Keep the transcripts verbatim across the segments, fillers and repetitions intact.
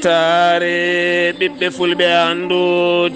Taare ɓiɓɓe fulɓe, anndu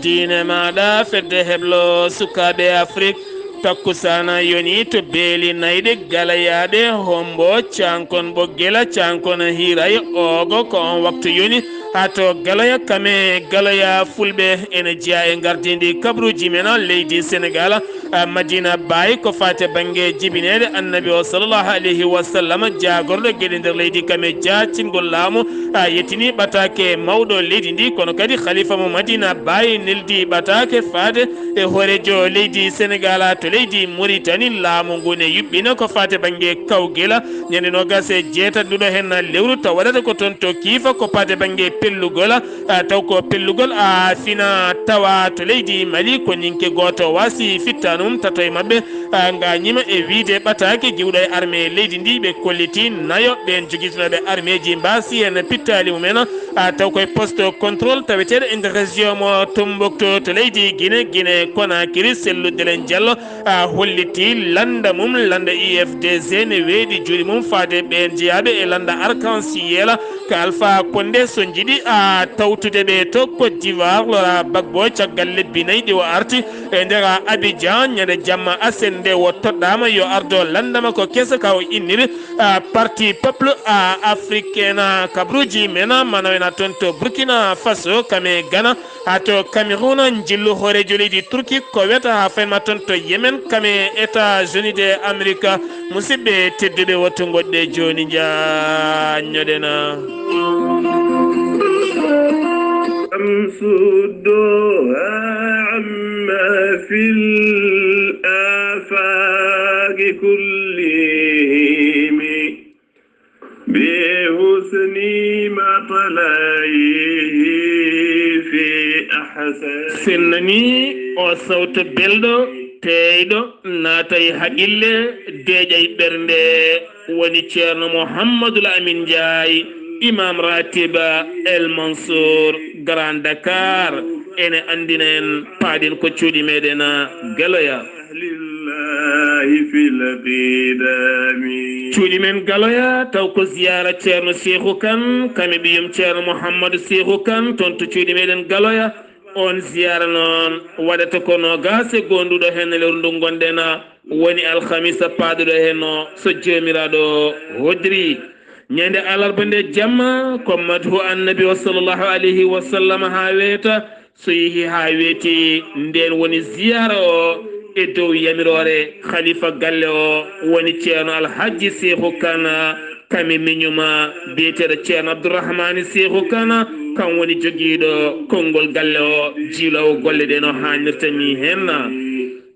diine maaɗa, fedde heblo sukaaɓe Afrik. Takkusaana yoni to beeli nayɗe galayaaɓe hombo caankon ɓoggela caankon hiiray. Oogo ko on waktu yoni haa to galoya kame galoya fulɓe ene jeya e ngardiindi kabruuji men leydi Senegaal. A, Madina Baye ko faate bannge jibineede Annabi o sallallahu alayhi wa sallam, jaagorɗo geɗe nder leydi kam e jaacingol laamu. A, yettini ɓataake mawɗo leydi ndi, kono kadi khalifa mo Madina Baye neldi ɓataake faade e hooreejo leydi Senegal to leydi Mauritanie. Laamu ngu ne yuɓɓina ko faate bannge kawgela ñande noogas e jeetati nduɗo hen lewru, taw waɗata ko toon to Kiifa ko faate bannge pellugol. A, taw ko pellugol a fina tawa to leydi Mali ko ninke gooto wasi fittaanum, tato e maɓɓe, a, ngañima e wiide ɓataake giwɗo e armée leydi ndi. Ɓe kolliti nayo ɓeen jogitinooɓe armeeji mbaasi en pittaali mumen. A, taw koye poste contrôle taweteeɗo e nder région mo Tombouctou to leydi Guinée, Guinée Conakry, Cellou Dalein Diallo a holliti lannda mum, lannda U F D G ne weeɗi juuɗe mum faade ɓeen jeyaaɓe e lannda Arc-en-Ciel ka Alpha Condé so njiɗi a tawtude ɓe to Côte d'Ivoire. Laurent Gbagbo caggal lebbi nayi ɗi o arti e nder Abidjan ñande jamma asen nde o toɗɗaama yo ardo lanndama ko kesa ka o inniri a Parti Peuple a Africain a kabruuji men manawena toon to Burkina Faso kame Ghana. Haa to Cameroun, njillu hooreejo leydi Turki ko wiyata haa fayma toon to Yemen, kam e États-Unis de Amérique. Musidɓe tedduɓe, wottu ngoɗɗe jooni njaanñoɗen. أم صدوها عما في الآفاق كلهم بحسن مطلعه في أحسن. Sennani o sawto belɗo, teeyɗo, naatay haqille, deeƴay ɓernde, woni Ceerno Mouhammadul Amin Njaay, Imam Ratib El Mansour, Grand Dakar. Ene anndina en, paaɗen ko cuuɗi meɗen Galoya. Lillahi fil qidami. Cuuɗi men Galoya, taw ko ziyaara Ceerno Seeku Kan, kam e ɓiyum Ceerno Mouhammadu Seeku Kan, toon to cuuɗi meɗen Galoya. On ziyaara noon waɗata ko noogaas e goonduɗo heen lewru ndu ngonɗen, woni alhamisa paaɗuɗo heen o, so Joomiraaɗo hoddiri. Ñande alarba nde jamma, ko madhu Annabi o sallallahu alayhi wa sallam haa weeta, so yehi haa weeti, ndeen woni ziyaara o e dow yamiroore khalifa galle o, woni Ceerno Alhajji Seeku Kan, kam e miñum biyeteeɗo Ceerno Abdourahmani Seeku Kan, kan woni jogiiɗo konngol galle o, jiiloowo golle ɗe no haanirta ni heen.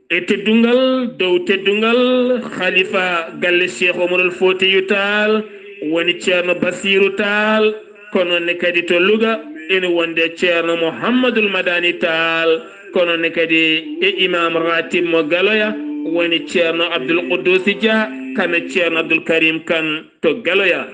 E teddungal dow teddungal, khalifa galle Cheikh Omarul Foutiyou Tall, woni Ceerno Basiiru Tall, kono ne kadi to Louga ene wonde Ceerno Mouhammadul Madani Tall, kono ne kadi e imam ratib mo Galoya, woni Ceerno Abdul Quddusi Dia, kam e Ceerno Abdul Karim Kan to Galoya.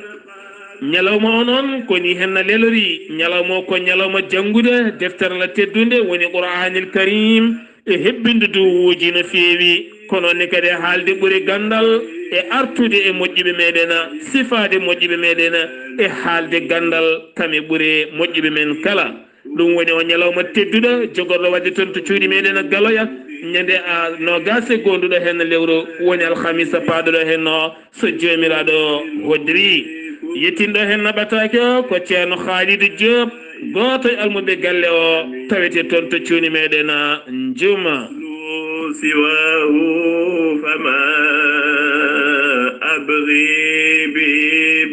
Ñalawma o noon ko ni henna lelori. Ñalawma o ko ñalawma janngude deftere Allah teddunde, woni Qur'aanil Karim, e hebbinde duwuuji no feewi, kono ne kadi e haalde ɓuri ganndal, e artude e moƴƴuɓe meɗen, sifaade moƴƴuɓe meɗen, e haalde ganndal kam e ɓuri moƴƴuɓe men kala. Ɗum woni o ñalawma tedduɗo jogorɗo waɗde toon to cuuɗi meɗen Galoya, ñande a noogaas e goonduɗo heen lewru, woni alhamisa paaɗuɗo heen o, so Joomiraaɗo hoddiri. Yettinɗo heen naɓataake o ko Ceerno Khaalidu Joob, gooto e almuɓɓe galle o, tawete toon to cuuɗi meɗen Njuma. سواه فما أبغي به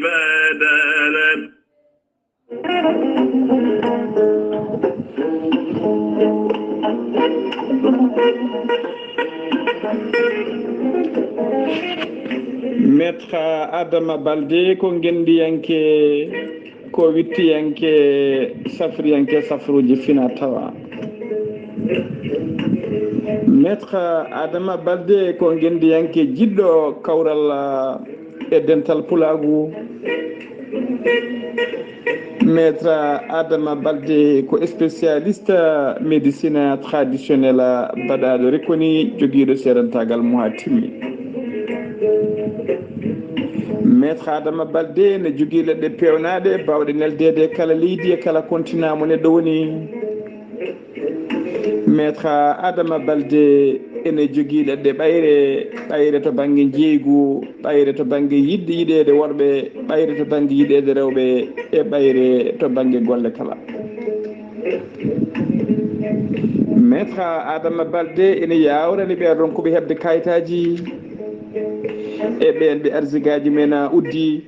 بدلا. Maître Adama Baldé ko ngenndiyanke, ko wittiyanke, safriyanke safruuji fina tawa. Maître Adama Baldé ko ngenndiyanke jiɗɗo kawral e dental pulaagu. Maître Adama Baldé ko spécialiste médecine traditionnelle baɗaaɗo reconnu, jogiiɗo seedantaagal mo haa timmi. Maître Adama Balde ne jogii leɗɗe peewnaaɗe baawɗe neldeede e kala leydi e kala continent mo neɗɗo woni. Maître Adama Balde ene jogii leɗɗe ɓayre, ɓayre to bannge njeeygu, ɓayre to bannge yiɗde yiɗeede worɓe, ɓayre to bannge yiɗeede rewɓe, e ɓayre to bannge golle kala. Maître Adama Balde ene yaawrani ɓeen ronkuɓe heɓde kayitaaji e ɓeen ɓe arsigaaji men a uddi.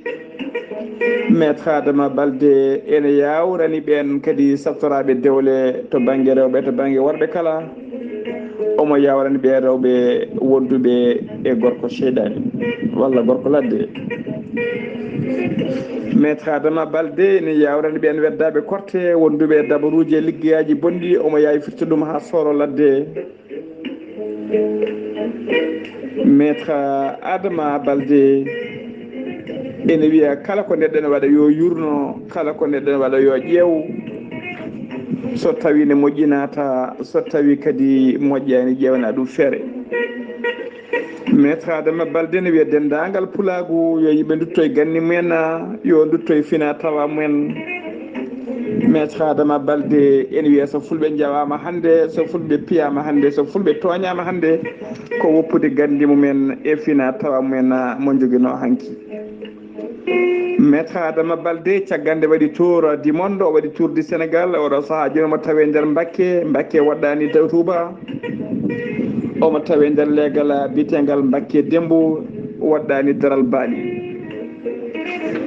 Maître Adama Balde ene yaawrani ɓeen kadi saftoraaɓe dewle to bannge rewɓe, to bannge worɓe kala. Omo yaawrani ɓeen rewɓe wonduɓe e gorko seyɗaani walla gorko ladde. Maître Adama Balde ene yaawrani ɓeen weddaaɓe korte wonduɓe e dabaruuji e liggeyaaji bonɗi, omo yaawirta ɗum haa sooro ladde. Maître Adama Balde ene wiya kala ko neɗɗo ene waɗa yo yurno, kala ko neɗɗo ene waɗa yo ƴeew. So tawi ne moƴƴi naata, so tawi kadi moƴƴaani ƴeewana ɗum feere. Maître Adama Balde ne wiya denndaangal pulaagu yo yimɓe ndutto e ganni mumen, yo ndutto e fina tawa mumen. Maître Adama Balde ene wiya so fulɓe njawaama hannde, so fulɓe piyaama hannde, so fulɓe tooñaama hannde, ko woppude ganndi mumen e fina tawa mumen mo njoginoo hanki. Maître Adama Balde, caggal nde waɗi tour du monde, o waɗi tour du Sénégal, oɗo sahaa jooni omo tawee nder Mbakke, Mbakke waɗɗaani taw Touba, omo tawee nder leegal biyeteengal Mbakke Dembo, waɗɗaani daral Baali.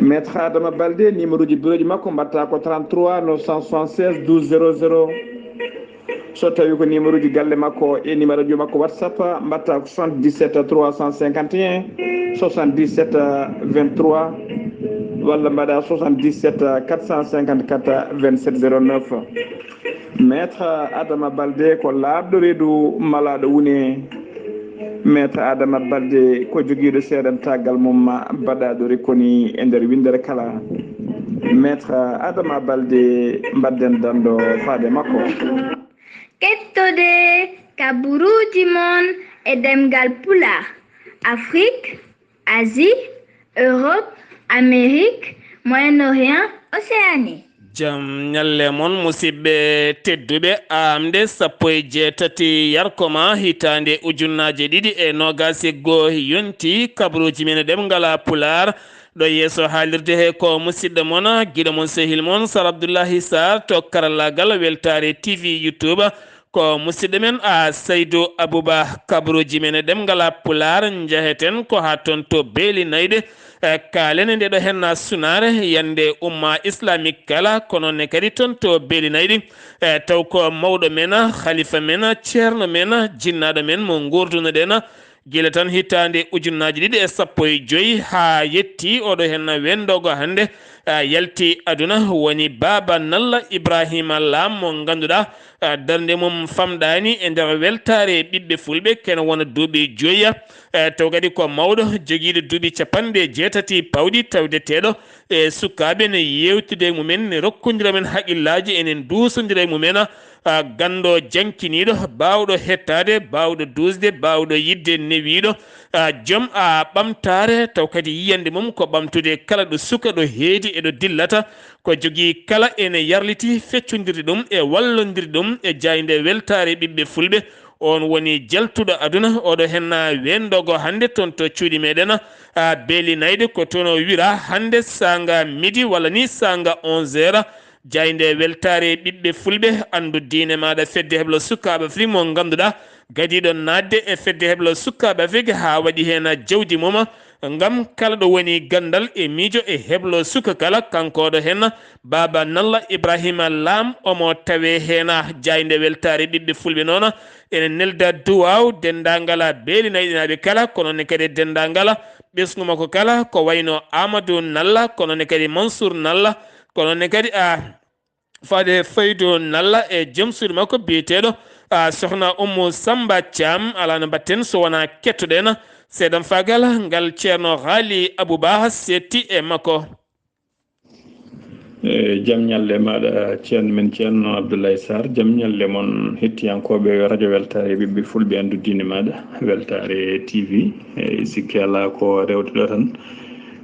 Maître Adama Balde, numéro ji bureau ji makko mbaɗta ko trente-trois neuf cent soixante-seize douze zéro zéro. So tawi ko numéro ji galle makko e numéro ji makko WhatsApp, mbaɗta ko soixante-dix-sept trois cent cinquante et un soixante-dix-sept vingt-trois, walla mbaɗa soixante-dix-sept quatre cent cinquante-quatre vingt-sept zéro neuf. Maître Adama Balde ko laaɓɗo reedu malaaɗo wune. Maître Adama Balde ko jogiiɗo seedantaagal mum baɗaaɗo rikoni e nder winndere kala. Maître Adama Balde, mbaɗden danndo faade makko. Kettode kaburuuji mon e ɗemngal Pulaar, Afrik, Asie, Europe, Amérique, Moyen-Orient, Océanie. Jam ñalle mon, musidɓe tedduɓe. Aamde sappo e jeetati yarkoma hitaande ujunnaaje ɗiɗi e noogaas e goo yonti, kabaruuji men e ɗemngal Pulaar. Ɗo yeeso haalirde he ko musidɗo mon, giɗo mon, sehil mon, Sar Abdullahi Sarr to karallaagal Weltaare T V YouTube. Ko musidɗo men, a, Saydu Abuba. Kabaruuji men e ɗemngal Pulaar njaheten ko haa toon to Beeli Nayɗe. E, kaalen e nde ɗo henna sunaare yande umma islamique kala, ko noon ne kadi toon to Beeli Nayɗe. E, taw ko mawɗo men, khalifa men, ceerno men, jinnaaɗo men mo nguurdunoɗen gila tan hitaande ujunnaaji ɗiɗi e sappo e joy haa yetti oɗo henna wendoogo hannde, a, yalti aduna, woni Baaba Nalla Ibrahima Lam mo ngannduɗaa, a, darnde mum famɗaani e nder weltaare ɓiɓɓe fulɓe, kene wona duuɓi joyi. E, taw kadi ko mawɗo jogiiɗo duuɓi capanɗe jeetati pawɗi, tawdeteeɗo e sukaaɓe ne yeewtida e mumen, ne rokkondira men haqillaaji, enen nduusondira e mumen, a, ganndo jankiniiɗo, baawɗo hettaade, baawɗo duusde, baawɗo yiɗde, newiiɗo, a, joom, a, ɓamtaare, taw kadi yiyannde mum ko ɓamtude kala ɗo suka, ɗo heedi e ɗo dillata, ko jogii kala ene yarliti feccondirde ɗum e wallondirde ɗum e jaaynde weltaare ɓiɓɓe fulɓe. Oon woni jaltuɗo aduna, oɗo henna wendoogo hannde toon to cuuɗi meɗen, a, Beeli Nayɗe, ko toon o wira hannde saanga midi walla ni saanga onze heures. Jaaynde weltaare ɓiɓɓe fulɓe, anndu diine maaɗa, fedde heblo sukaaɓe Afrik mo ngannduɗaa gadiiɗo naatde e fedde heblo sukaaɓe Afrik haa waɗi heen jawdi mum, ngam kala ɗo woni ganndal e miijo e heblo suka kala, kanko oɗo heen Baaba Nalla Ibrahima Lam, omo tawee heen. Jaaynde weltaare ɓiɓɓe fulɓe noon ene nelda duwaaw denndaangal Beeli Nayɗinaaɓe kala, kono ne kadi denndaangal ɓesngu makko kala, ko wayno Amadou Nalla, kono ne kadi Mansour Nalla, kono ne kadi a faade Faydu Nalla e joom suudu makko biyeteeɗo, a, Sohna Ummu Samba Thiam. Alaa no mbaɗten so wonaa kettoɗen seeɗan faagal ngal Ceerno Haali Abou Bah seetti e makko. E, jam ñalle maaɗa, ceerno men Ceerno Abdoulaye Sarr. Jam ñalle mon, hettiyankooɓe Radio Weltaare ɓiɓɓe fulɓe, anndu diine maaɗa, Weltaare T V. E, sikke alaa ko rewde ɗo tan.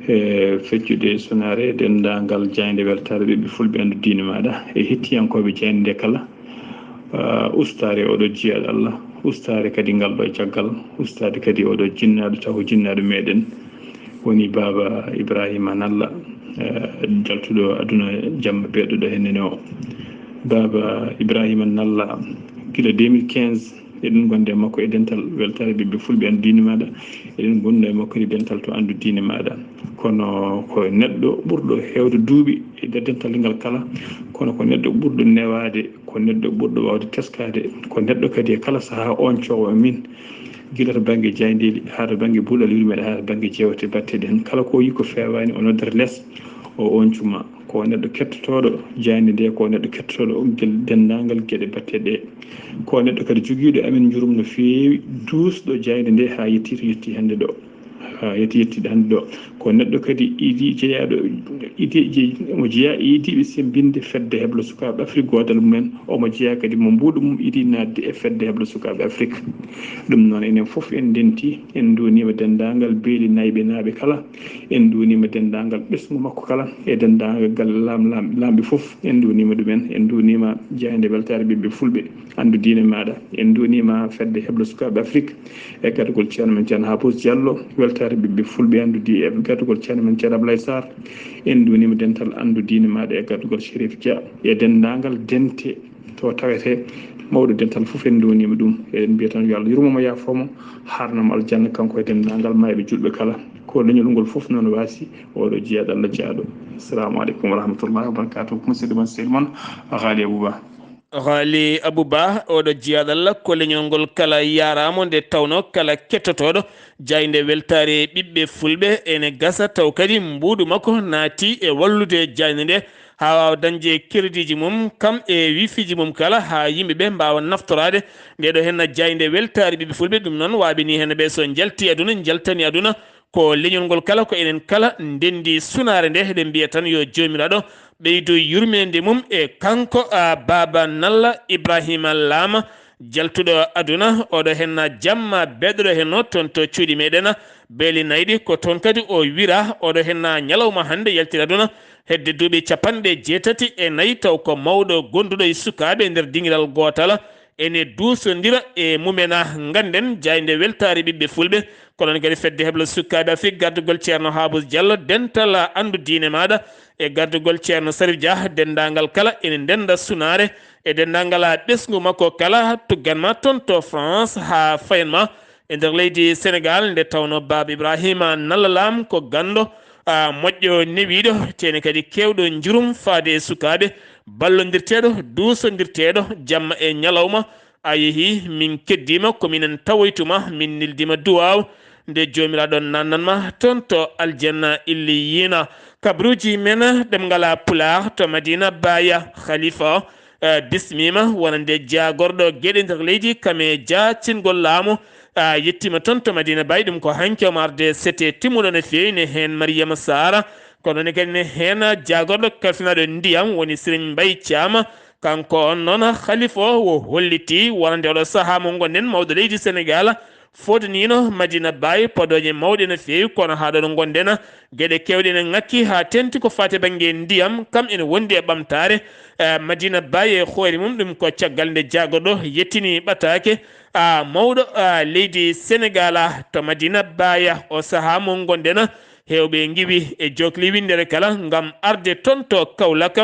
E feccude sunaare denndaangal jaaynde weltaare ɓiɓɓe fulɓe anndu diine maaɗa e hettiyankooɓe jaaynde nde kala. Ah, ustaare oɗo jiyaaɗo Allah, ustaare kadi ngal ɗo caggal, ustaade kadi oɗo jinnaaɗo taw ko jinnaaɗo meɗen, woni Baaba Ibrahima Nalla, eh, jaltuɗo aduna jamma beɗɗo ɗo hennene o. Baaba Ibrahima Nalla, gila deux mille quinze, eɗen ngondi e makko e dental weltaare ɓiɓɓe fulɓe anndu diine maaɗa. Eɗen ngondi e makko e dental to anndu diine maaɗa. Kono ko neɗɗo ɓurɗo heewde duuɓi e nder dental ngal kala, kono ko neɗɗo ɓurɗo newaade, ko neɗɗo ɓurɗo waawde teskaade, ko neɗɗo kadi e kala sahaa on coowo min, gila to bannge jaayndeeli, haa to bannge buuɗal yurmeende, haa to bannge jeewte batte ɗen. Kala ko o yi ko feewaani, o noddata les, o oncuma. Ko neɗɗo kettotooɗo jaaynde nde, ko neɗɗo kettotooɗo gel-, denndaangal geɗe batte ɗe. Ko neɗɗo kadi jogiiɗo amen njurum no feewi, duusɗo jaaynde nde haa yetti to yetti hannde ɗo. Haa yetti yettiiɗo hannde ɗo. Ko neɗɗo kadi idi jeyaaɗo, idi je-, omo jeyaa e idiiɓe semmbinde fedde heblo sukaaɓe Afrik goodal mumen. Omo jeyaa kadi mo mbuuɗu mum idi naatde e fedde heblo sukaaɓe Afrik. Ɗum noon, enen fof en ndenti, en nduuniima denndaangal beeli nayɓe naaɓe kala, en nduuniima denndaangal ɓesngu makko kala, e denndaangal galle laam-, laam-, laamɓe fof, en nduuniima ɗumen, en nduuniima jaaynde weltaare ɓiɓɓe fulɓe, anndu diine maaɗa, en nduuniima fedde heblo sukaaɓe Afrik, e gaɗugol ceerno men ceerno Habous Diallo, weltaare ɓiɓɓe fulɓe anndu di-, e gaɗugol ceerno men ceerno Ablaye Sarr, en nduuniima dental anndu diine maaɗa e gaɗugol Chérif Dia, e denndaangal dente to tawetee mawɗo dental fof en nduuniima ɗum. Eɗen mbiya tan yo Allah yurmo mo, yaafoo mo, haarna mo aljanna kanko e denndaangal maayɓe juulɓe kala. Ko leñol ngol fof noon waasi oɗo jiyaaɗo Allah jiyaaɗo. Assalamu aleykum wa rahmatullahi wa barakatuh. Musidɗo mon seydi mon Ghali Abouba. Ghali Abouba, oɗo jiyaaɗo Allah ko leñol ngol kala yaaraama nde tawnoo kala kettotooɗo jaaynde weltaare ɓiɓɓe fulɓe ene gasa taw kadi mbuuɗu makko naati e wallude jaaynde nde haa waawa dañde créditji mum, kam e wifiiji mum kala, haa yimɓe ɓe mbaawa naftoraade nde ɗo henna jaaynde weltaare ɓiɓɓe fulɓe. Ɗum noon, waaɓe ni henna ɓe so njalti aduna, njaltani aduna, ko leñol ngol kala, ko enen kala ndenndi sunaare nde. Eɗen mbiya tan yo Joomiraaɗo ɓeydu yurmeende mum e kanko, a, Baaba Nalla Ibrahima Laama, jaltuɗo aduna, oɗo henna jamma beɗɗo henno toon to cuuɗi meɗen Beeli Nayɗi, ko toon kadi o wira, oɗo henna ñalawma hannde yaltira aduna, hedde duuɓi capanɗe jeetati e nayi, taw ko mawɗo gonduɗo e sukaaɓe e nder dingiral gootal, ene duusondira e mumena. Ngannden jaaynde weltaare ɓiɓɓe fulɓe, ko noon kadi fedde heblo sukaaɓe Afrik, gardugol ceerno Habous Diallo, dental anndu diine maaɗa, e gardugol ceerno Sarif Dia, denndaangal kala ene ndennda sunaare, e denndaangal ɓesngu makko kala, tuggan ma toon to France, haa fayen ma e nder leydi Senegaal, nde tawnoo Baaba Ibrahima Nalla Laam ko ganndo, a, moƴƴo newiiɗo, teene kadi keewɗo njurum faade e sukaaɓe, ballondirteeɗo, duusondirteeɗo, jamma e ñalawma. A yehii, min keddiima, ko minen tawoytuma, min neldiima duwaaw, nde Joomiraaɗo naatnan ma toon to aljanna illiyiina. Kabruuji men ɗemngal Pulaar to Madina Baaya, Khalifa o, eh, bismiima, wonande jaagorɗo geɗe nder leydi, kam e jaacingol laamu, a yettiima toon to Madina Baay. Ɗum ko hanki omo arde sete timmuɗo no feewi, ne heen Mariama Saara, kono ne kadi ne heen jaagorɗo kalfinaaɗo ndiyam, woni Serigne Mbaye Thiam. Kanko on noon, Khalifa o, o holliti wonande oɗo sahaa mo ngonɗen, mawɗo leydi Senegaal, fodaniino Madina Baay podooje mawɗe no feewi, kono haa ɗo ɗo ngonɗen, geɗe keewɗe ene ŋakki haa teeŋti ko faati e bannge ndiyam, kam ene wondi e ɓamtaare. Eh, Madina Baay e hoore mum, ɗum ko caggal nde jaagorɗo yettini ɓataake, a, mawɗo, a, leydi Senegaal, a, to Madina Baay, o sahaa mo ngonɗen, heewɓe ngiwi e jokli winndere kala ngam arde toon to Kaolack,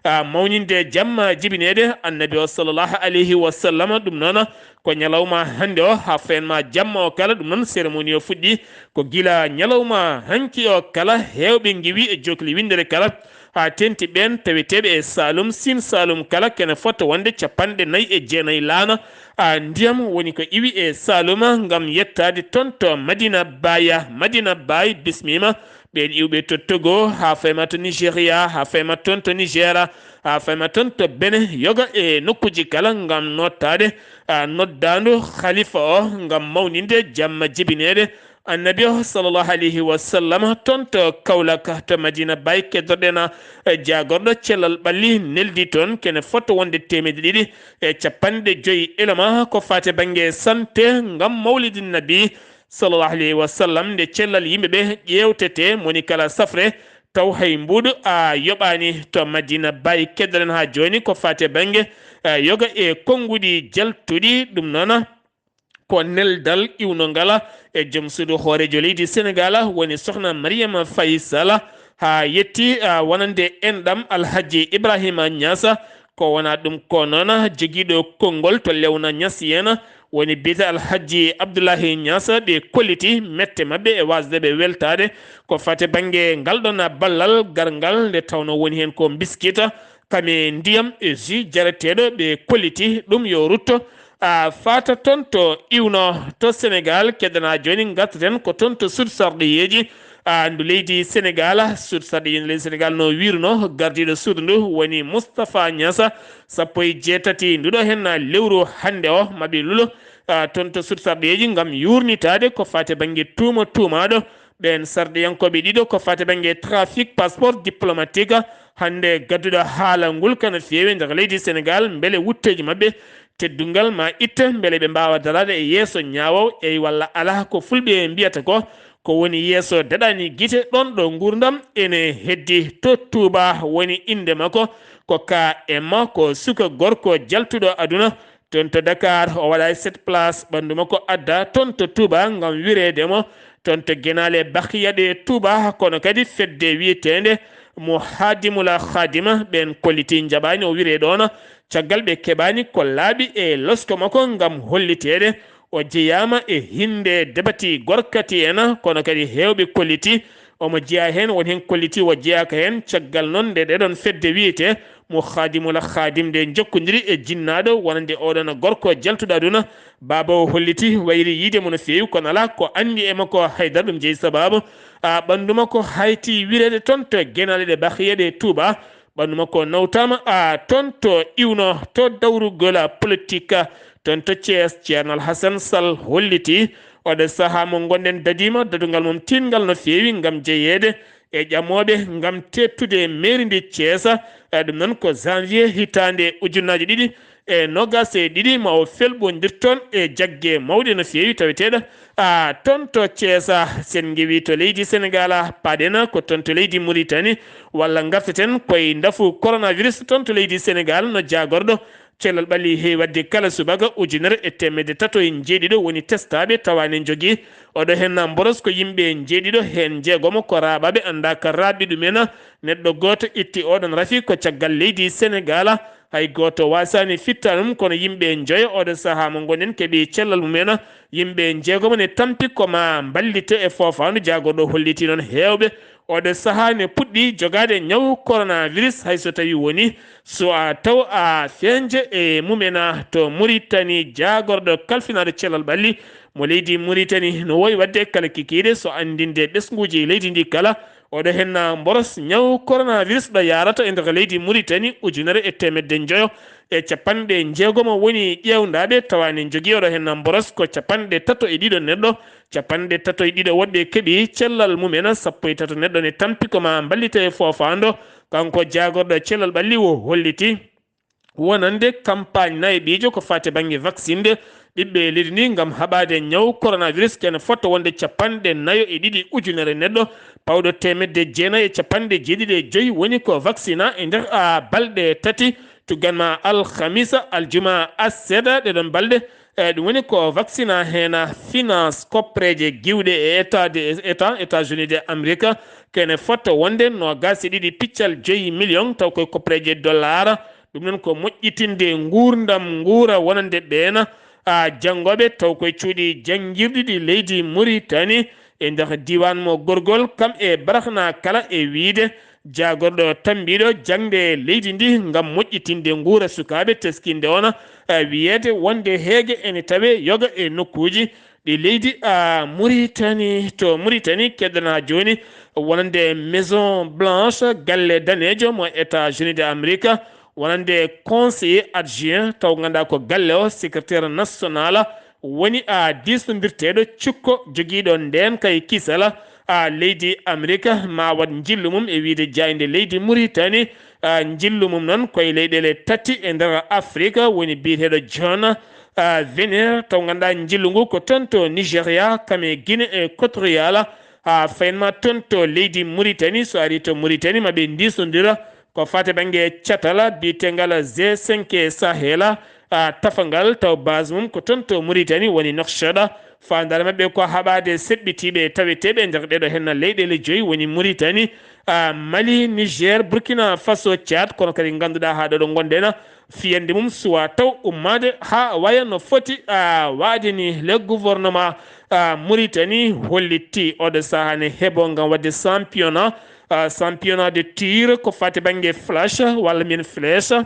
a, mawninde jamma jibineede Annabi o, sallallahu alayhi wa sallam. Ɗum noon, ko ñalawma hannde o, haa fayen ma jamma o kala. Ɗum noon, cérémonie o fuɗɗi ko gila ñalawma hanki o kala, heewɓe ngiwi e jokli winndere kala, haa teeŋti ɓeen taweteeɓe e Saalum, Siin Saalum kala, kene fota wonde capanɗe nayi e jeenayi laana, a, ndiyam woni ko iwi e Saalum ngam yettaade toon to Madina Baaya. Madina Baay, bismiima. Ɓeen iwɓe to Togo, haa fayi ma to Nigeria, haa fayi ma toon to Niger, haa fayi ma toon to Benin, yoga e nokkuuji kala ngam nottaade, a, noddaandu Khalifa o ngam mawninde jamma jibineede Annabi o, sallallahu alayhi wa sallam, toon to Kaolack, to Madina Baay, keddorɗen, e, jaagorɗo cellal ɓalli neldi toon, kene fota wonde teemedde ɗiɗi e capanɗe joyi elema, ko faati e bannge sante ngam Mawlidin Nabi, Sallallahu alayhi wa sallam, nde cellal yimɓe ɓe ƴeewtete, moni kala safre, taw hay mbuuɗu a yoɓaani to Madina Baye. Keddoɗen haa jooni ko faati e bannge, eh, yoga e konnguɗi jaltuɗi. Ɗum noon ko neldal iwno ngala e joom suudu hooreejo leydi Senegaal, woni Sokhna Mariama Faye Sall, haa yetti, ah, wonande enɗam Alhaji Ibrahima Niass. Ko wonaa ɗum ko noon, jogiiɗo konngol to Léona Niassène, woni biyete Alhaji Abdoulaye Niass, ɓe kolliti mette maɓɓe e waasde ɓe weltaade ko faati bannge ngal ɗoon ballal garngal, nde tawnoo woni heen ko mbiskit, kame ndiyam e jus jareteeɗo ɓe kolliti ɗum yo rutto, a, faata toon to iwno to Senegaal. Keddanaa jooni ngartaten ko toon to suudu sarɗiyeeji, a, ndu leydi Senegaal. Suudu sarɗiyeeji ndu leydi Senegaal no wiirno gardiiɗo suudu ndu woni Moustapha Niass, sappo e jeetati nduɗo heen lewru hannde o, maɓe lulo, a, toon to suudu sarɗiyeeji ngam yuurnitaade ko faati bannge tuuma tuumaaɗo ɓeen sarɗiyankooɓe ɗiɗo ko faati bannge trafic passeport diplomatique. Hannde gadduɗo haala ngul kano feewi nder leydi Senegaal, mbele wutteeji maɓɓe teddungal ma itte, mbele ɓe mbaawa daraade e yeeso ñaawo, eey walla alaa ko fulɓe mbiyata ko, ko woni yeeso daɗaani gite, ɗoon ɗo nguurndam ene heddi. To Tuuba woni innde makko, ko K M, ko suka gorko jaltuɗo aduna, toon to Dakar, o waɗa e sept place, ɓanndu makko adda toon to Touba ngam wireede mo toon to Genaale Bakiya ɗe Touba, kono kadi fedde wiyeteende Muhadimul Khadima, ɓeen kolliti njaɓaani o wiree ɗoon, caggal ɓe keɓaani ko laaɓi e losko makko ngam holliteede o jeyaama e hinnde debati gorkati en, kono kadi heewɓe kolliti omo jeyaa heen, won heen kolliti o jeyaaka heen. Caggal noon nde ɗeɗon fedde wiyetee Muhadimul Khadim nde jokkondiri e jinnaaɗo wonande oɗon gorko jaltuɗo aduna, baaba o holliti wayri yiide mo no feewi, kono alaa ko anndi e makko haydara. Ɗum jeyi sabaabu, a, ɓanndu makko hayti wireede toon to Genaale ɗe Bakiya ɗe Touba. Ɓanndu makko nawtaama, a, toon to iwno to dawrugol politique, toon to Thiès. Ceerno Alhasan Sall holliti oɗo sahaa mo ngonɗen dadiima dadungal mum tiiɗngal no feewi ngam jeyeede e ƴamooɓe ngam teettude mairie ndi Thiès. E ɗum noon ko janvier hitaande ujunnaaje ɗiɗi e noogaas e ɗiɗi ma o felɓondir toon e jagge mawɗe no feewi taweteeɗo, a, toon to Thiès. Sen ngewi to leydi Senegaal, paaɗen ko toon to leydi Mauritanie, walla ngarteten koye ndafu coronavirus toon to leydi Senegaal, no jaagorɗo cellal ɓalli heewi waɗde kala subaka ujunere e teemedde tato e njeeɗiɗo woni testaaɓe tawa ne njogii oɗo heen mboros ko yimɓe njeeɗiɗo, heen njeegomo ko raaɓaaɓe anndaa ka raaɓi ɗumen. Neɗɗo gooto itti oɗon rafi ko caggal leydi Senegaal. Hay gooto waasaani fittaanum, kono yimɓe njoyo oɗo sahaa mo ngonɗen keɓi cellal mumen. Yimɓe njeegomo ne tampi ko ma mballite e foofaandu. Jaagorɗo holliti noon heewɓe oɗo sahaa ne puɗɗi jogaade ñaw coronavirus, hay so tawi woni so a taw a feeñje e mumen. To Mauritanie, jaagorɗo kalfinaaɗo cellal ɓalli mo leydi Mauritanie no wowi waɗde kala kikiiɗe so anndinde ɓesnguuji leydi ndi kala. Oɗo heen mboros ñaw coronavirus ɗo yaarata e nder leydi Mauritanie, ujunere e teemedde njoyo e capanɗe njeegomo woni ƴeewndaaɓe, tawa ne njogii oɗo heen mboros ko capanɗe tato e ɗiɗo neɗɗo, capanɗe tato e ɗiɗo woɗɓe keɓi cellal mumen, sappo e tato neɗɗo ne tampi ko ma mballite e foofaandu. Kanko jaagorɗo cellal ɓalli o holliti wonande campagne nayeɓiijo ko faati bannge vaccinde ɓiɓɓe leydi ndi ngam haɓaade ñaw coronavirus, kene fota wonde capanɗe nayo e ɗiɗi ujunere neɗɗo, pawɗo teemedde jeenayi e capanɗe jeeɗiɗi e joyi woni ko vaccina e nder, a, balɗe tati, tuggan ma alhamisa, aljuma, aset, ɗeɗon balɗe. E, ɗum woni ko vaccina heen finance koppereeje giwɗe e état de, état États-Unis de Amérique, kene fota wonde noogaas e ɗiɗi piccal joyi million, taw koye koppereeje dollar. Ɗum noon ko moƴƴitinde nguurndam nguura wonande ɓeen, a, janngooɓe taw koye cuuɗi janngirɗi ɗi leydi Mauritanie e nder diiwaan mo Gorgol, kam e Barakna kala e wiyde jaagorɗo tammbiiɗo jaŋde leydi ndi ngam moƴƴitinde nguura sukaaɓe, teskinde oon, a, wiyeede wonde heege ene tawee yoga e nokkuuji ɗi leydi, a, Mauritanie. To Mauritanie, keddana jooni wonande Maison Blanche, galle daneejo mo États-Unis de Amérique, wonande conseiller adjoint, taw ngannduɗaa ko galle o, secrétaire national, woni, a, diisnondirteeɗo cukko jogiiɗo ndeenka e kisal, a, leydi Amérique, ma waɗ njillu mum e wiyde jaaynde leydi Mauritanie, a, njillu mum noon koye leyɗeele tati e nder Afrique, woni biyeteeɗo John, Vener, taw ngannduɗaa njillu ngu ko toon to Nigeria, kam e Guinée Équatoriale, haa fayin ma toon to leydi Mauritanie. So ari to Mauritanie, ma ɓe ndiisondira ko fate bannge catal biyetengal G cinq Sahel, a, tafangal taw base mum ko toon to Mauritanie woni Nouakchott. Faandaare maɓɓe ko haɓaade seɓɓitiiɓe taweteeɓe nder ɗeɗo henna leyɗeele joyi woni Mauritanie, a, Mali, Niger, Burkina Faso, Tchad, kono kadi ngannduɗaa haa ɗo ɗo ngonɗen fiyande mum suwa taw ummaade haa waya no foti, a, waade ni. Le gouvernement, a, Mauritanie hollitti oɗo sahaa ne heɓo ngam waɗde championnat, a, championnat de tir ko fate bannge flash walla mbiyen flèche.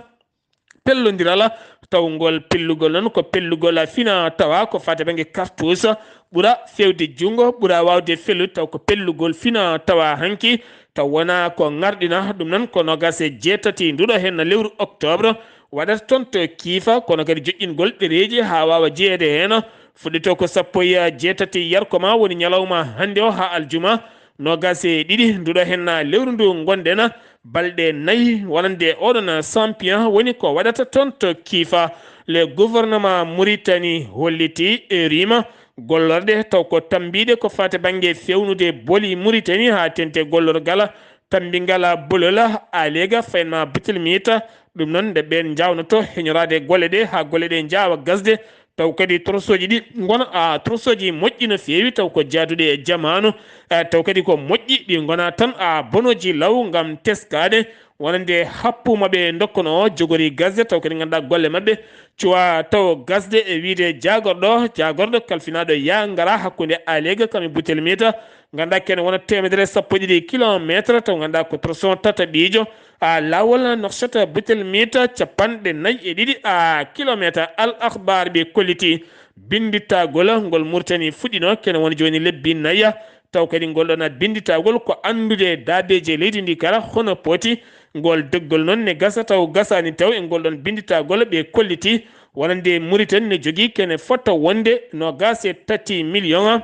Pellondiral taw ngol pellugol noon ko pellugol fina tawa ko fate bannge cartouche ɓura fewde junngo, ɓura waawde fellude taw ko pellugol fina tawa hanki taw wona ko ngarɗina. Ɗum noon ko noogaas e jeetati nduɗo henna lewru octobre waɗata toon to Kiifa, kono kadi joƴƴingol ɗereeji haa waawa jeyeede heen. Fuɗɗito ko sappo e jeetati yarko ma woni ñalawma hannde o haa aljuma noogaas e ɗiɗi nduɗo henna lewru ndu ngonɗen, balɗe nayi wonande oɗon champion woni ko waɗata toon to Kiifa. Le gouvernement Mauritanie holliti e rima gollorɗe taw ko tambiiɗe ko fate bannge fewnude boli Mauritanie haa tente gollorgal tambingal bolol Alega fayin ma Butelmita. Ɗum noon nde ɓeen njawnoto heñoraade golle ɗe haa golle ɗe njaawa gasde, taw kadi torosooji ɗi ngona, a, torosooji moƴƴi no feewi, taw ko jaaduɗi e jamaanu, a, taw kadi ko moƴƴi, ɗi ngona tan, a, bonooji law ngam teskaade wonande happu maɓɓe ndokkono o jogori gasde, taw kadi ngannduɗaa golle maɓɓe cuwa taw gasde e wiyde jaagorɗo, jaagorɗo kalfinaaɗo ya ngara hakkunde Alega kam e Butelmita, ngannduɗaa kene wona teemedere sappo e ɗiɗi kilometre, taw ngannduɗaa ko toroson tataɓiijo, a, laawol Nouakchott Butelmita capanɗe nayi e ɗiɗi, a, kilometre. Al Akhbar ɓe kolliti binnditagol ngol Mauritanie fuɗɗino kene woni jooni lebbi naya, taw kadi ngol ɗon binnditagol ko anndude daabeeji leydi ndi kala hono poti. Ngol doggol noon ne gasa taw gasaani taw e ngol ɗon binnditagol ɓe kolliti wonande Mauritanie ne jogii kene fota wonde noogaas e tati million,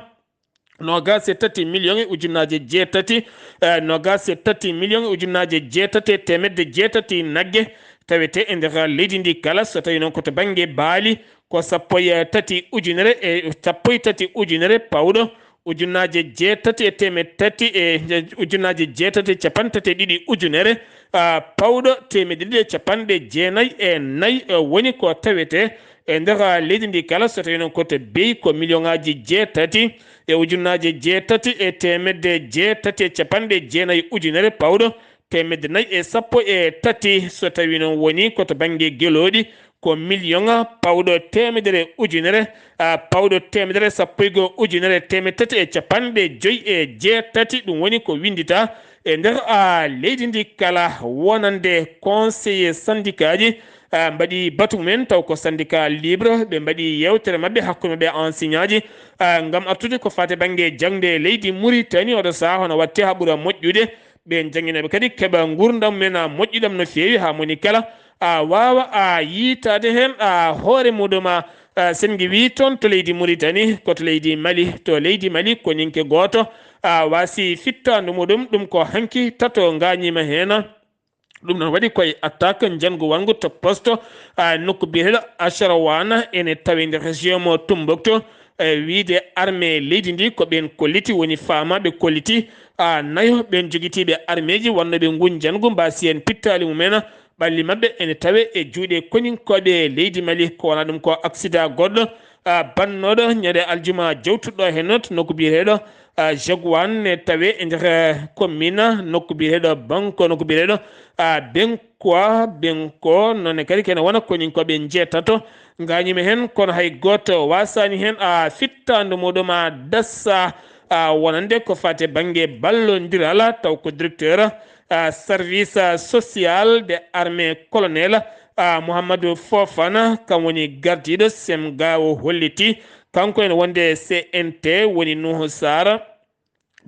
noogaas e tati million e ujunnaaje jeetati, eh, noogaas e tati million e ujunnaaje jeetati e teemedde jeetati nagge tawete e nder leydi ndi kala. So tawi noon ko to bannge baali ko sappo e tati ujunere e sappo e tati ujunere pawɗo ujunnaaje jeetati e teemed tati e ujunnaaje jeetati e capanɗe tati e ɗiɗi ujunere, a, pawɗo teemedde ɗiɗi e capanɗe jeenayi e nayi, e, woni ko tawete e nder leydi ndi kala. So tawi noon ko to beyi ko million ŋaaji jeetati e ujunnaaje jeetati e teemedde jeetati e capanɗe jeenayi ujunere pawɗo teemedde nayi e sappo e tati. So tawi noon woni ko to bannge gelooɗi ko million pawɗo teemedere ujunere, a, pawɗo teemedere sappo e goo ujunere teemed tati e capanɗe joyi e jeetati. Ɗum woni ko winndita e nder, a, leydi ndi kala wonande conseiller syndicat ji, a, mbaɗi batu mumen taw ko syndicat libre, ɓe mbaɗi yewtere maɓɓe hakkunde maɓɓe enseignant ji, a, ngam artude ko fate bannge jaŋde leydi Mauritanie oɗo sahaa hono watte haa ɓura moƴƴude. Ɓeen jannginooɓe kadi keɓa nguurndam mumen a moƴƴuɗam no feewi haa moni kala a waawa a yiytaade heen a hoore muɗum a, a, sen ngi wii toon to leydi Mauritanie, ko to leydi Mali, to leydi Mali ko ninke gooto a waasi fittaandu muɗum, ɗum ko hanki tato ngaañiima heen. Ɗum noon waɗi koye attaque njanngu wanngu to poste a, nokku biyeteeɗo Acharawana ene tawi nder région mo Tombouctou. E wiyde armée leydi ndi ko ɓeen kolliti woni faamaaɓe kolliti a, nayo ɓeen jogitiiɓe armeeji wonnooɓe ngun njanngu mbaasi heen pittaali mumen. Ɓalli maɓɓe ene tawe e juuɗe koninkooɓe leydi Mali. Ko wonaa ɗum ko aksidaa goɗɗo a, bannooɗo ñande aljuma jawtuɗo heen to nokku biyeteeɗo a, Jogwan ne tawe e nder, eh, commune nokku biyeteeɗo Banko, nokku biyeteeɗo a, Benkoa, Benko, noon ne kadi kene wona koninkooɓe njeetato ngaañiima heen, kono hay gooto waasaani heen a, fittaandu muɗum a, dassa a, wonande ko fate bannge ballondiral, taw ko directeur a, service social de armée colonel a, Mouhamadou Fofana, kam woni gardiiɗo semga o holliti kanko ene wonde C N T woni Nuhu Sara.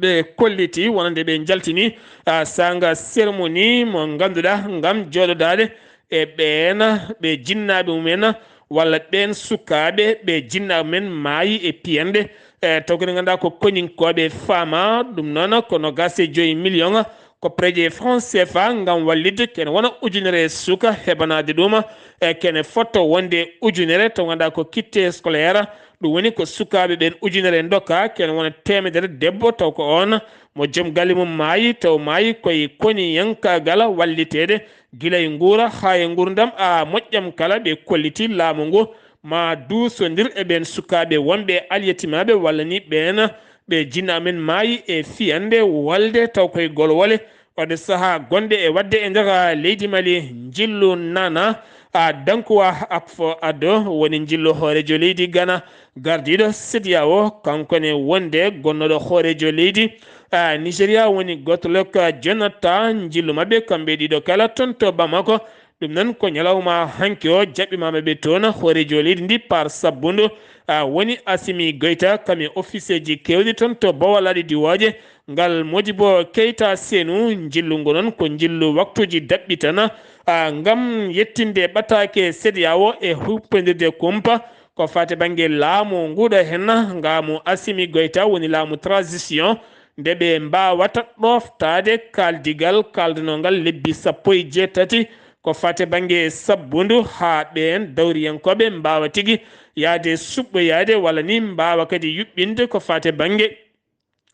Ɓe kolliti wonande ɓe njaltini a, saanga cérémonie mo ngannduɗaa ngam jooɗodaade e ɓeen ɓe jinnaaɓe mumen walla ɓeen sukaaɓe ɓe jinnaaɓe mumen maayi e piyanɗe. E taw kadi ngannduɗaa ko koninkooɓe faama ɗum noon ko noogaas e joyi million Koppereeji e franc C F A ngam wallitde kene wona ujunere suka heɓanaade ɗum, e kene fotto wonde ujunere, to ngannduɗaa ko kit scolaire. Ɗum woni ko sukaaɓe ɓen ujunere ndokka, kene wona teemedere debbo, taw ko oon mo joom galle mum maayi, taw maayi koye koniyankaagal walliteede gila e nguura haa e nguurndam, a moƴƴam kala. Ɓe kolliti laamu ngu ma duusondir e ɓeen sukaaɓe wonɓe alyetimaaɓe walla ni ɓeen ɓe jinna amen maayi e fiyande wolde, taw koye golwole. Waɗde sahaa gonɗe e waɗde e nder leydi Mali, njillu nana a Dankuwa Akufo-Addo woni njillu hooreejo leydi Ghana, gardiiɗo C D A O, kanko ne wonde gonnooɗo hooreejo leydi a Nigeria woni Goodluck Jonathan, njillu maɓɓe kamɓe ɗiɗo kala toon to Bamako. Ɗum noon ko ñalawma hanki o jaɓɓimaama ɓe toon, hooreejo leydi ndi par sabbundu a woni Assimi Goïta, kam e ofiseeji keewɗi toon to bowalaaɗi diwooje. Ngal Modibo Keita Senu, njillu ngu noon ko njillu waktuuji daɓɓitana a ngam yettinde ɓataake C D A O e huɓɓindirde kumpa ko faati bannge laamu nguuɗo heen, ngaamu Assimi Goïta woni laamu transition, nde ɓe mbaawata ɗooftaade kaaldigal kaaldanongal lebbi sappo e jeetati ko faati bannge sabbundu, haa ɓeen dawriyankooɓe mbaawa tigi yahde suɓɓoyaade walla ni mbaawa kadi yuɓɓinde ko faati bannge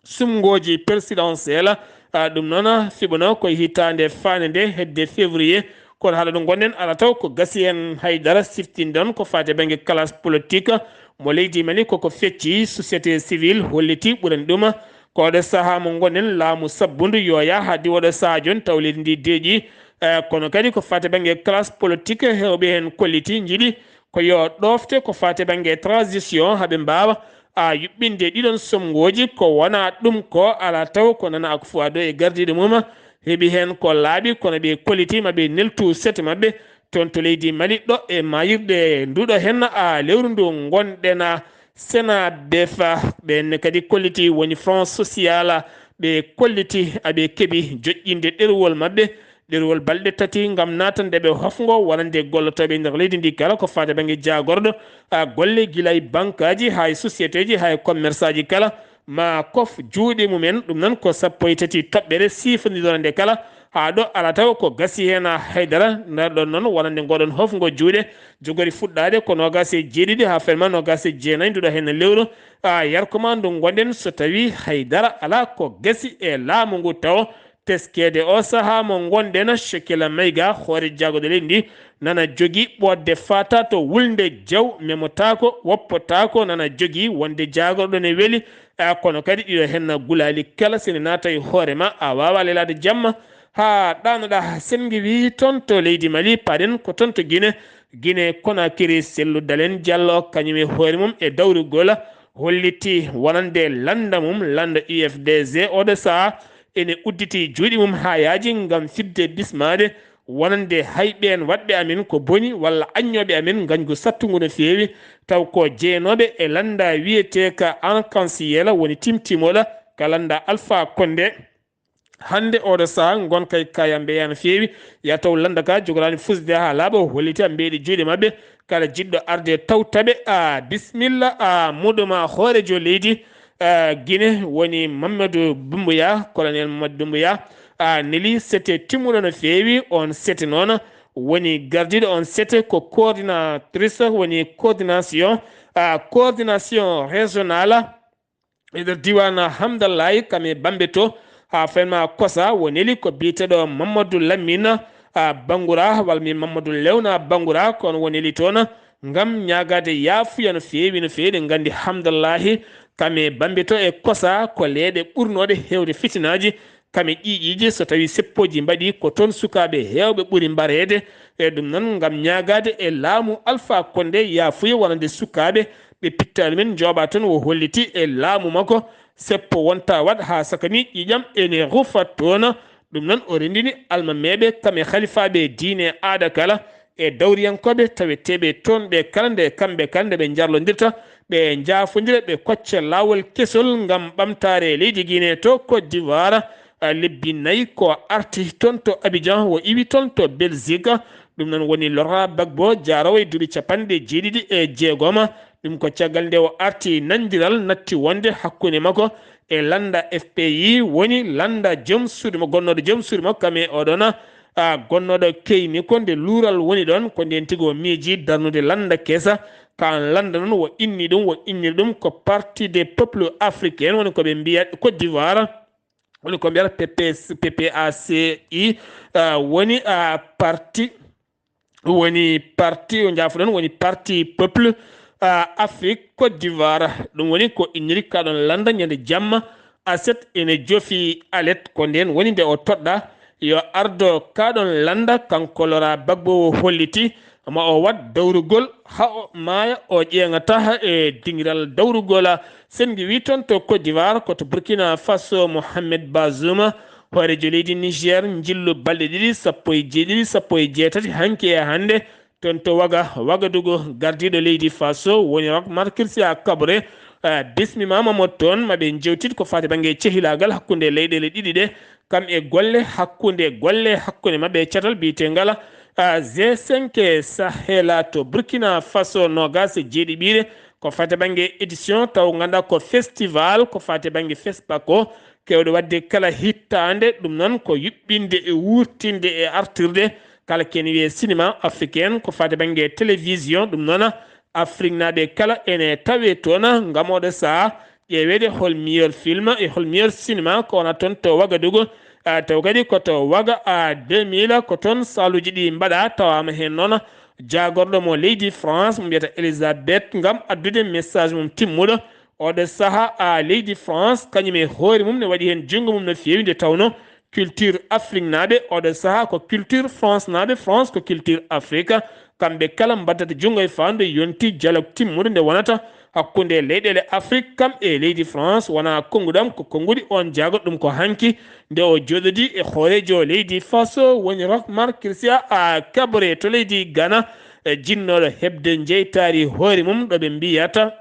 sumngooji présidentielle. A, ɗum noon fiɓuno ko hitaande faande nde hedde février, kono haɗa ɗum gonɗen ala taw ko gasi heen haydara. Siftinde on ko faati bannge classe politique mo leydi Mali, koko fecci, société civile holliti ɓurani ɗum. Ko oɗo sahaa mo ngonɗen, laamu sabbundu yooya haa diwa oɗo sahaa jooni, taw leydi ndi deeƴi. E, kono kadi ko faati bannge classe politique, heewɓe heen kolliti, njiɗi ko yo ɗoofte ko faati bannge transition, haa ɓe mbaawa a yuɓɓinde ɗiɗon somngooji. Ko wona ɗum ko, ala taw ko nana Akufo-Addo e gardiiɗo mum heɓi heen ko laaɓi, kono ɓe kolliti ma ɓe neltu sete maɓɓe toon to leydi Mali, ɗo e maayirɗe nduɗo heen a lewru ndu ngonɗen a Senabef. Ɓeen kadi kolliti woni Front Social, ɓe kolliti aɓe keɓi joƴƴinde ɗerwol maɓɓe, ɗerwol balɗe tati ngam naatande ɓe hofngo wonande gollotooɓe e nder leydi ndi kala ko faati bannge jaagorɗo a golle gila e bankaaji haa e sociétéji haa e commerçaji kala ma kof juuɗe mumen. Ɗum noon ko sappo e tati toɓɓere siifondiro nde kala haa ɗo ala taw ko gasi heen a haydara. Nder ɗon noon wonande ngoɗon hofngo juuɗe jogori fuɗɗaade ko noogaas e jeeɗiɗi haa ferma noogaas e jeenayi nduɗo heen lewru a yarko ma ndu ngonɗen so tawi haydara ala ko gasi e laamu ngu taw. Teskeede o sahaa mo ngonɗen, Shekila Mayga, hoore jaagoɗo leydi ndi, nana jogii ɓoodde fata to wulnde jaw, memotaako, woppotaako, nana jogii wonde jaagorɗo ne weli. A, kono kadi ɗiɗo heen gulaali kala, sene naata e hoore ma, a waawa lelaade jamma haa ɗaanoɗa. Senngi wi toon to leydi Mali, paɗen ko toon to Gine. Gine Konakiri, Sellu Dalen Jallo, kañum e hoore mum e dawrugol holliti wonande lannda mum, lannda U F D G, oɗo sahaa ene udditi juuɗe mum haa yaaji ngam fidde bismaade wonande hay ɓeen waɗɓe amin ko boni walla aññooɓe amin ngañgu sattungu no feewi, taw ko jeynooɓe e lannda wiyeteeka Arc-en-Ciel woni timtimoɗo ka lannda Alpha Condé. Hannde oɗo sahaa ngonka e kayam mbeya no feewi, ya taw lannda ka jogoraani fusde haa laaɓa, holliti a mbeeɗi juuɗe maɓɓe. Kala jiɗɗo arde tawtaɓe a bismilla a muɗuma hoorejo leydi a Gine woni Mamadou Doumbouya, colonel Mamadou Doumbouya a neli sete timmuɗo no feewi. On sete noon woni gardiiɗo on sete ko coordinatrice woni coordination a coordination régionale e nder diiwaan Hamdallahi kam e Bambeto haa ferma Kosa wo neli ko biyeteeɗo Mamadou Lamine a Bangura walla mi Mamadou Lewna Bangura ko on wo neli toon ngam ñaagaade yaafuya no feewi no feewi. Eɗen nganndi Hamdallahi kam e Bambeto e Kosa ko leeɗe ɓurnooɗe heewde fitinaaji kam e ƴiiƴiiji, so tawii seppooji mbaɗii ko toon sukaaɓe heewɓe ɓuri mbareede. E ɗum noon ngam ñaagaade e laamu Alpha Condé yaafuya wonande sukaaɓe ɓe pittaali men njooɓa toon wo holliti e laamu makko seppo wonta waɗ haa sakani ƴiiƴam ene rufa toon. Ɗum noon o renndini almameeɓe kam e halifaaɓe diine aada kala e dawriyankooɓe taweteeɓe toon ɓe kala nde kamɓe kala nde ɓe njarlondirta ɓe njaafondira ɓe kocca laawol kesol ngam ɓamtaare leydi Guinée to Côte d'Ivoire. A, lebbi nayi ko arti toon to Abidjan, wo iwi toon to Belgique. Ɗum noon woni Laurent Gbagbo, jaarowo e duuɓi capanɗe jeeɗiɗi e jeegom. Ɗum ko caggal nde o arti nandiral natti wonde hakkunde makko e lannda F P I, woni lannda joom suudu mo, gonnooɗo joom suudu mo, kam e oɗon, a, gonnooɗo keyni ko nde luural woni ɗon, ko ndeen tigi o miiji darnude lannda kesa. Kaan lannda noon, wo inni ɗum, wo inniri ɗum ko Parti des Peuples Africains, woni ko ɓe mbiya Côte d'Ivoire, woni ko mbiyata P P C, P P A C I, a, woni, a, parti, woni parti, o njaafuɗon, woni Parti Peuple, a, Afrique Côte d'Ivoire. Ɗum woni ko inniri kaɗon lannda ñande jamma, aset ene jofi alet, ko ndeen woni nde o toɗɗa yo ardo kaɗon lannda, kanko Laurent Gbagbo o holliti ma o waɗ dawrugol haa o maaya, o ƴeeŋata e dingiral dawrugol. Sen ngiwii toon to Côte d'Ivoire, ko to Burkina Faso, Mohamed Bazoum, hooreejo leydi Niger, njillu balɗe ɗiɗi, sappo e jeeɗiɗi, sappo e jeetati, hanki e hannde, toon to Waga, Wagadugu, gardiiɗo leydi Faso, woni Roch Marc Christian Kaboré, eh, bismimaama mo toon, ma ɓe njewtit ko faati bannge cehilaagal hakkunde leyɗeele ɗiɗi ɗe, kam e golle hakkunde, golle hakkunde maɓɓe e catal biyeteengal, ah, G cinq Sahel to Burkina Faso, noogaas e jeeɗiɓiire, ko faati bannge édition, taw ngannduɗaa ko festival, ko faati bannge FESPACO, keewɗo waɗde kala hittaande, ɗum noon ko yuɓɓinde e wuurtinde e artirde kala ko ene wiyee cinéma africain, ko faati bannge télévision, ɗum noon Afriknaaɓe kala ene tawee toon, ngam oɗo sahaa ƴeeweede hol meilleur film e hol meilleur cinéma ko wona toon to Wagadugu. Ah, taw kadi ko to Waga, ah, deux mille ko toon saaluuji ɗi mbaɗaa, tawaama heen noon jaagorɗo mo leydi France mo mbiyata Elisabeth ngam addude message mum timmuɗo. Oɗo sahaa, ah, leydi France kañum e hoore mum ne waɗi heen junngo mum no feewi, nde tawnoo culture afriknaaɓe, oɗo sahaa ko culture francenaaɓe, France ko culture Afrique. Kamɓe kala mbaddata junngo e faandu yonti dialogue timmuɗo nde wonata hakkunde leyɗeele Afrik, kam e leydi France, wonaa konnguɗam, ko konnguɗi oon jaago. Ɗum ko hanki nde o jooɗodii e hooreejo leydi Faso, woni Roch Marc Christian, a, Kaboré to leydi Ghana, e jinnooɗo heɓde njeytaari hoore mum ɗo ɓe mbiyata,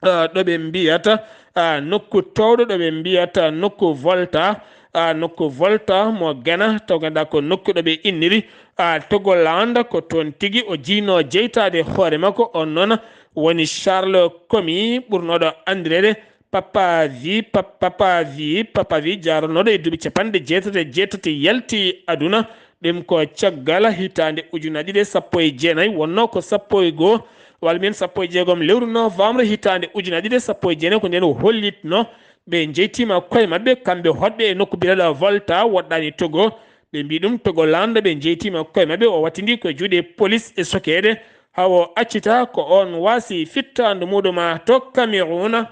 ah, ɗo ɓe mbiyata, ah, nokku toowɗo, ɗo ɓe mbiyata nokku Volta, ah, nokku Volta mo Ghana, taw ngannduɗaa ko nokku ɗo ɓe inniri, ah, Togoland, ko toon tigi o jiynoo jeytaade hoore makko. On noon woni Charles Komi, ɓurnooɗo anndireede Papa Vi, Pap-, Papa Vi, Papa Vi, jaaronooɗo e duuɓi capanɗe jeetati e jeetati yalti aduna. Ɗum ko caggal hitaande ujunaaji ɗiɗi e sappo e jeenayi, wonnoo ko sappo e goo, walla mbiyen sappo e jeegom lewru novembre hitaande ujunaaji ɗiɗi e sappo e jeenayi, ko ndeen o hollitnoo ɓe njeytiima koye maɓɓe, kamɓe hoɗɓe e nokku biyeteeɗo Volta, woɗɗaani Togo. Ɓe mbii ɗum Togoland, ɓe njeytiima koye maɓɓe, o wattindii ko e juuɗe polis e sokeede, haa o accita ko oon waasi fittaandu muuɗum to Cameroun.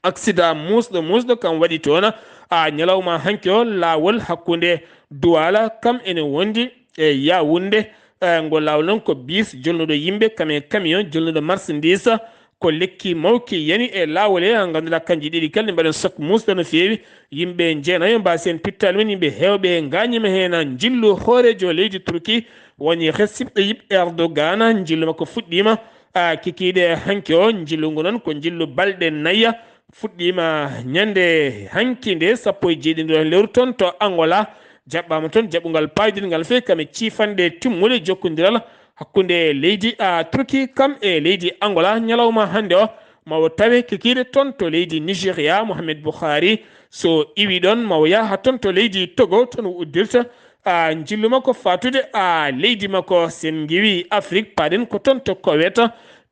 Aksidaa muusɗo, muusɗo kam waɗi toon, a, ñalawma hanki o, laawol hakkunde Duwala kam ene wondi e Yawunde. E, ngo laawol noon ko bis jolnuɗo yimɓe kam e camion jolnuɗo marchandise. Ko lekki mawki yani e laawol he, ngannduɗaa kanji ɗiɗi kala ne mbaɗen sok muusɗo no feewi. Yimɓe jeenayo mbaasi heen pittaali mum, yimɓe heewɓe ngaañiima heen. Njillu hooreejo leydi Turki woni Recep Tayyip Erdogan, njillu makko fuɗɗiima a, kikiiɗe hanki o. Njillu ngu noon ko njillu balɗe nayi, fuɗɗiima ñande hanki nde sappo e jeeɗiɗi lewru toon to Angola. Jaɓɓaama toon jaɓɓungal paydingal feewi kam e ciifanɗe timmuɗe jokkondiral hakkunde leydi, a, Turki kam e leydi Angola. Ñalawma hannde o, ma o tawe kikiiɗe toon to leydi Nigeria, Mohamed Buhari. So iwi ɗoon, ma o yaha toon to leydi Togo, toon o uddirta, a, njillu makko faatude, a, leydi makko. Sen ngiwi Afrik, paaɗen ko toon to Kowet.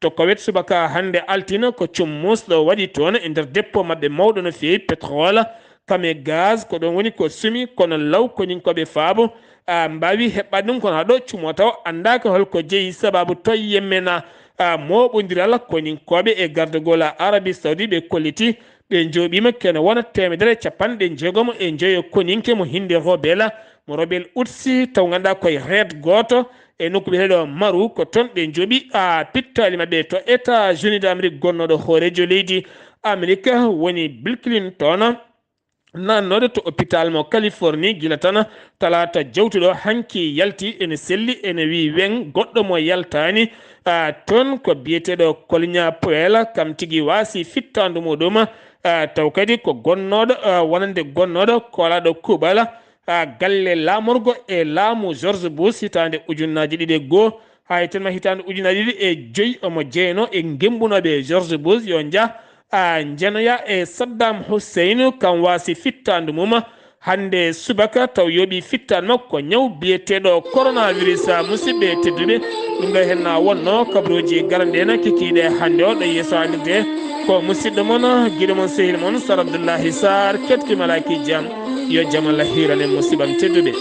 To Kowet, subaka hannde altine, ko cum muusɗo waɗi toon e nder deppo maɓɓe mawɗo no feewi, pétrole, kam e gaz, ko ɗoon woni ko sumi, kono law koninkooɓe faabo, a, mbaawi heɓɓaade ɗum, kono haa ɗo cumo taw anndaaka hol ko jeyi, sabaabu to Yemen, a, mooɓondiral koninkooɓe e gardagol Arabie Saoudite, ɓe kolliti ɓe njooɓiima kene wona teemedere e capanɗe jeegom e njoyo koninke mo Hinde Rebelle, mo Rebelle Houthi, taw ngannduɗaa koye reet gooto e nokku biyeteeɗo Maru, ko toon ɓe njooɓi, a, pittaali maɓɓe to États-Unis d'Amérique. Gonnooɗo hooreejo leydi Amérique woni Bill Clinton, naatnooɗo to hôpital mo Californie gila tan talaata jawtuɗo hanki yalti, ene selli, ene wii weŋ goɗɗo mo yaltaani, a, toon ko biyeteeɗo Colin Powell, kam tigi waasi fittaandu muuɗum, a, taw kadi ko gonnooɗo, a, wonande gonnooɗo koolaaɗo kuuɓal, a, galle laamorgo e laamu George Bush hitaande ujunnaaji ɗiɗi e goo, haa e tan ma hitaande ujunnaaji ɗiɗi e joy, omo jeyanoo e ngemmbuunooɓe George Bush yo njah, A njanoya e Saddam Hussein, kam waasi fittaandu mum hannde subaka, taw yooɓi fittaandu makko ko ñaw biyeteeɗo coronavirus. Musidɓe tedduɓe, ɗum ɗo hen na wonno kabaruuji garanɗe na kikiiɗe hannde o ɗo yeeso haalirde. Ko musidɗo mon, giɗo mon, sehil mon, Sar Abdoullahi Sarr, keɗki malaaki jam. Yo jam Allah hiirane musiɓɓam tedduɓe.